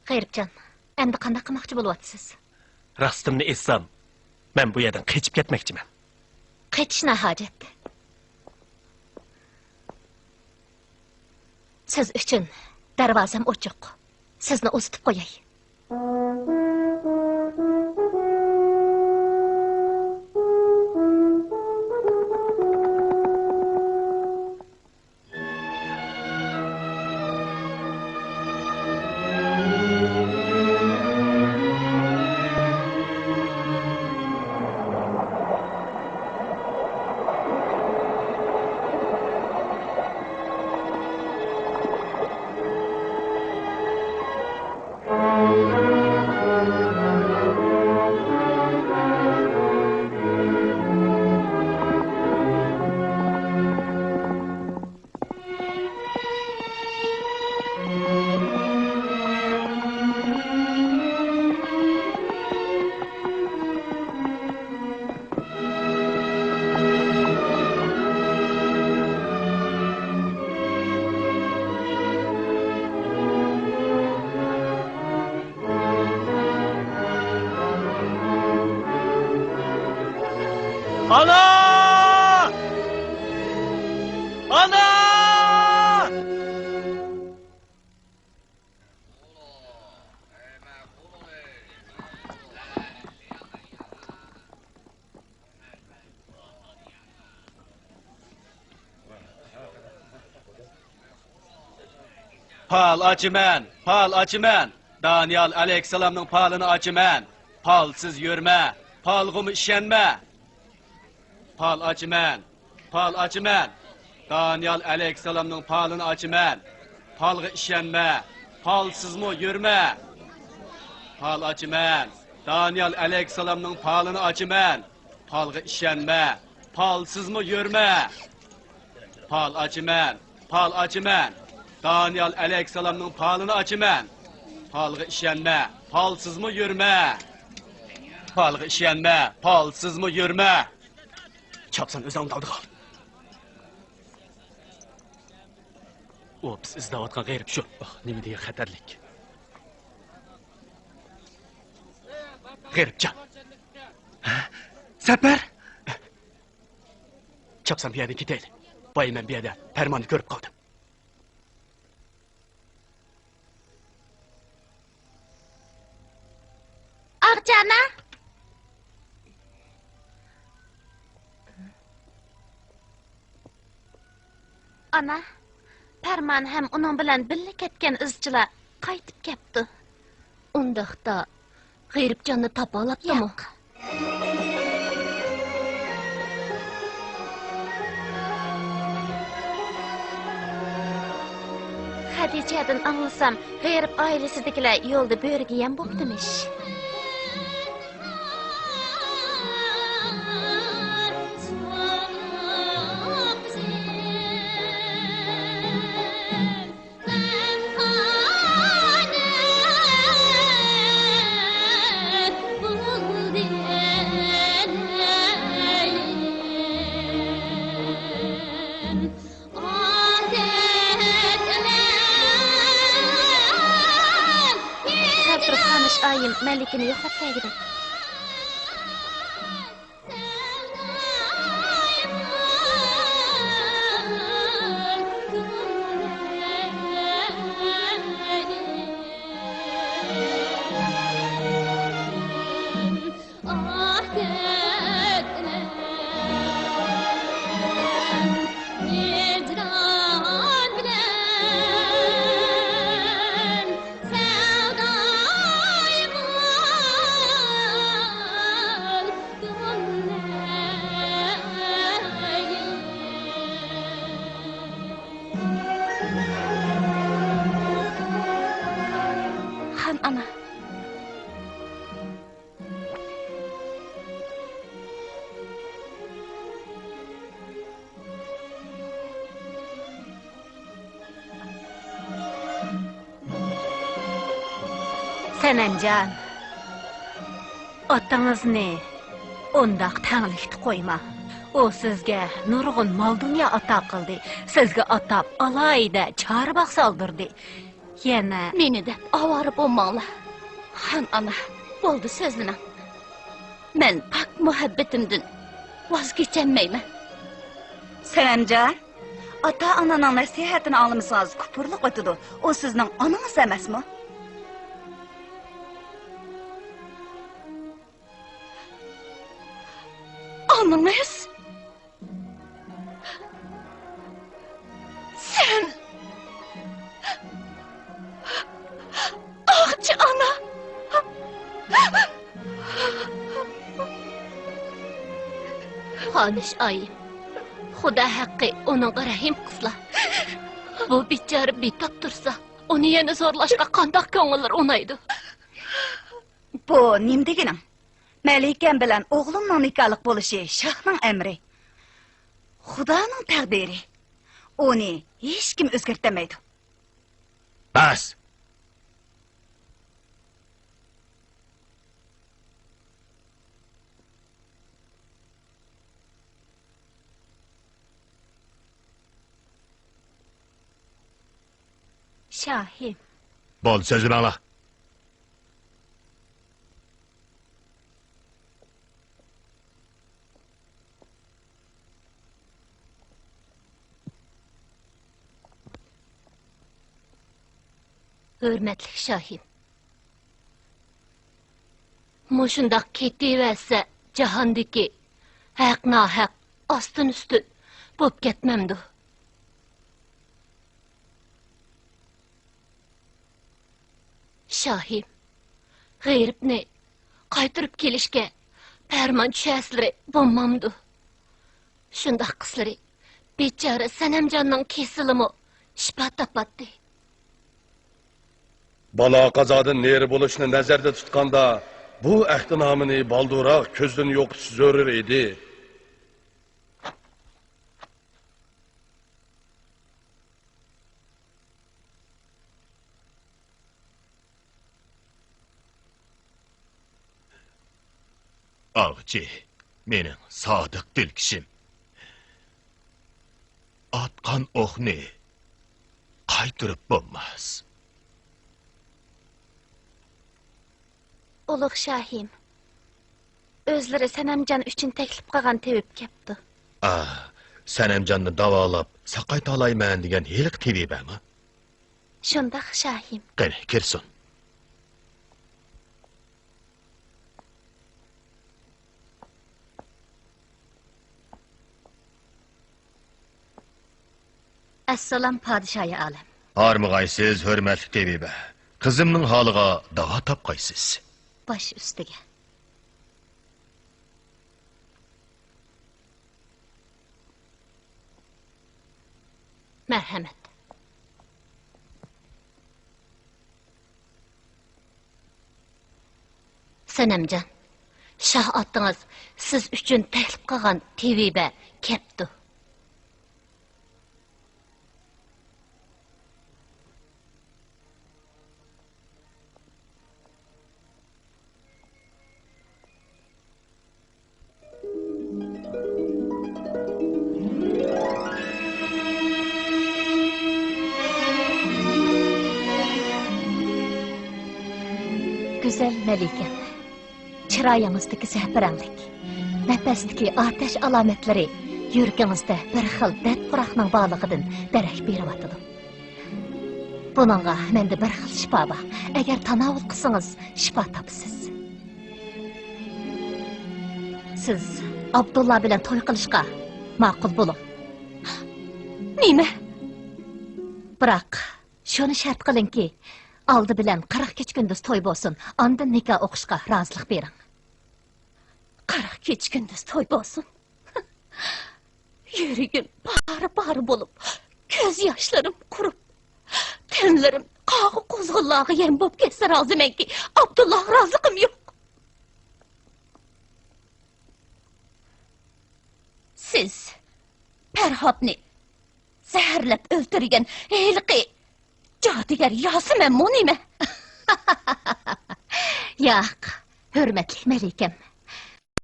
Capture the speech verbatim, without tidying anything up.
غېرىبجان، ئەمدى قانداق قىلماقچى بولۇۋاتىسىز؟ راستىمنى ئېيتسام، مەن بۇ يەردىن قېچىپ كەتمەكچىمەن. قېچىش ناھاجەت. سىز ئۈچۈن دەرۋازام ئوچۇق. سىزنى ئۇزىتىپ قوياي. ئانا! ئانا! پال ئاچىمەن، پال ئاچىمەن. دانىيال ئەلەيھىسسالامنىڭ پالىنى ئاچىمەن. پالسىز يۈرمە، پالغىمۇ ئىشەنمە. پال ئاچىمەن، پال ئاچىمەن. دانىيال ئەلەيھىسسالامنىڭ پالىنى ئاچىمەن. پالغا ئىشەنمە، پالسىزمۇ يۈرمە. پال ئاچىمەن، دانىيال ئەلەيھىسسالامنىڭ پالىنى ئاچىمەن. پالغا ئىشەنمە، پالسىزمۇ يۈرمە. پال ئاچىمەن، پال ئاچىمەن. دانىيال ئەلەيھىسسالامنىڭ پالىنى ئاچىمەن. پالغا ئىشەنمە، پالسىزمۇ يۈرمە. پالغا ئىشەنمە، پالسىزمۇ يۈرمە. چاپسان ئۆزۈڭ ئالدىغا ئال. ئۇ بىز ئىزدەۋاتقان غېرىب شۇ. ئاھ، نېمە دېگەن خەتەرلىك. غېرىبجان. ھە؟ سەپەر! چاپسان بۇ يەردىن كېتەيلى. بايا مەن بۇ يەردە پەرماننى كۆرۈپ قالدىم. ئاغىچى ئانا! ئانا، پەرمان ھەم ئۇنىڭ بىلەن بىللە كەتكەن ئىزچىلار قايتىپ كەپتۇ. ئۇنداقتا، غېرىبجاننى تاپالاپتىمۇ؟ ياق. خەدىچەدىن ئاڭلىسام، غېرىب ئائىلىسىدىكىلەر يولدا بۆرىگە يەم بوپتىمىش. سەل تۇرۇپ قالمىش ئايىم مەلىكىنى يوقلاپ كەلگۈدەك. خان ئانا. سەنەمجان، ئاتىڭىزنى ئۇنداق تەڭلىكتە قويما. ئۇ سىزگە نۇرغۇن مال-دۇنيا ئاتا قىلدى، سىزگە ئاتاپ ئالاھىدە چارباغ سالدۇردى. يەنە. مېنى دەپ ئاۋارە بولماڭلار. خان ئانا، بولدى سۆزلىمەڭ. مەن پاك مۇھەببىتىمدىن ۋاز كېچەلمەيمەن. سەنەمجان، ئاتا-ئانىنىڭ نەسىھەتىنى ئاڭلىمىسىڭىز كۇپۇرلۇق ئۆتىدۇ. ئۇ سىزنىڭ ئانىڭىز ئەمەسمۇ؟ ئانىڭىز؟ سەن ئاغچى ئانا! خانىش ئايىم، خۇدا ھەققى ئۇنىڭغا رەھىم قىلسىلا. بۇ بىچارە بىتاپ تۇرسا، ئۇنى يەنە زورلاشقا قانداق كۆڭۈللىرى ئۇنايدۇ؟ بۇ نېمە دېگىنىڭ؟ مەلىكەم بىلەن ئوغلۇمنىڭ نىكاھلىق بولۇشى شاھنىڭ ئەمرى. خۇدانىڭ تەقدىرى. ئۇنى ھېچكىم ئۆزگەرتەلمەيدۇ. بەس! شاھىم. بولدى، سۆزلىمەڭلار. ھۆرمەتلىك شاھىم، مۇشۇنداق كېتىۋەرسە، جاھاندىكى ھەق-ناھەق، ئاستىن-ئۈستۈن بوپ كەتمەمدۇ؟ شاھىم، غېرىبنى قايتۇرۇپ كېلىشكە پەرمان چۈشەرسىلىرى بولمامدۇ؟ شۇنداق قىلسىلىرى، بىچارە سەنەمجاننىڭ كېسىلىمۇ شىپا تاپاتتى. بالا-قازادىن نېرى بولۇشنى نەزەردە تۇتقاندا، بۇ ئەھدىنامىنى بالدۇرراق كۆزدىن يوقىتىش زۆرۈر ئىدى. ئاغچى، مېنىڭ سادىق تىلكىشىم. ئاتقان ئوقنى قايتۇرۇپ بولماس. ئۇلۇغ شاھىم، ئۆزلىرى سەنەمجان ئۈچۈن تەكلىپ قىلغان تېۋىپ كەپتۇ. ئا، سەنەمجاننى داۋالاپ ساقايتالايمەن دېگەن ھېلىقى تېۋىپمۇ؟ شۇنداق، شاھىم. قېنى، كىرسۇن. ئەسسالام، پادىشاھى ئالەم. ھارمىغايسىز، ھۆرمەتلىك تېۋىبە. قىزىمنىڭ ھالىغا داۋا تاپقايسىز. باش ئۈستىگە. مەرھەمەت. سەنەمجان، شاھ ئاتىڭىز سىز ئۈچۈن تەكلىپ قىلغان تېۋىبە كەپتۇ. گۈزەل مەلىكەم، چىرايىڭىزدىكى زەپىرەڭلىك، نەپەستىكى ئاتەش ئالامەتلىرى يۈرىكىڭىزدە بىر خىل دەرد-پىراقنىڭ بارلىقىدىن دېرەك بېرىۋاتىدۇ. بۇنىڭغا مەندە بىر خىل شىپا بار. ئەگەر تاناۋۇل قىلسىڭىز، شىپا تاپىسىز. سىز ئابدۇللا بىلەن توي قىلىشقا ماقۇل بولۇڭ. نېمە؟ بىراق، شۇنى شەرت قىلىڭكى، ئالدى بىلەن قىرىق كېچە-كۈندۈز توي بولسۇن، ئاندىن نىكاھ ئوقۇشقا رازىلىق بېرىڭ. قىرىق كېچە-كۈندۈز توي بولسۇن. يۈرىكىم پارە-پارە بولۇپ، كۆز ياشلىرىم قۇرۇپ، تەنلىرىم قاغا-قۇزغۇنلارغا يەم بولۇپ كەتسە رازىمەنكى، ئابدۇللاغا رازىلىقىم يوق. سىز پەرھاتنى زەھەرلەپ ئۆلتۈرگەن ھېلىقى جادۇگەر ياسىمەنمۇ نېمە؟ ياق، ھۆرمەتلىك مەلىكەم.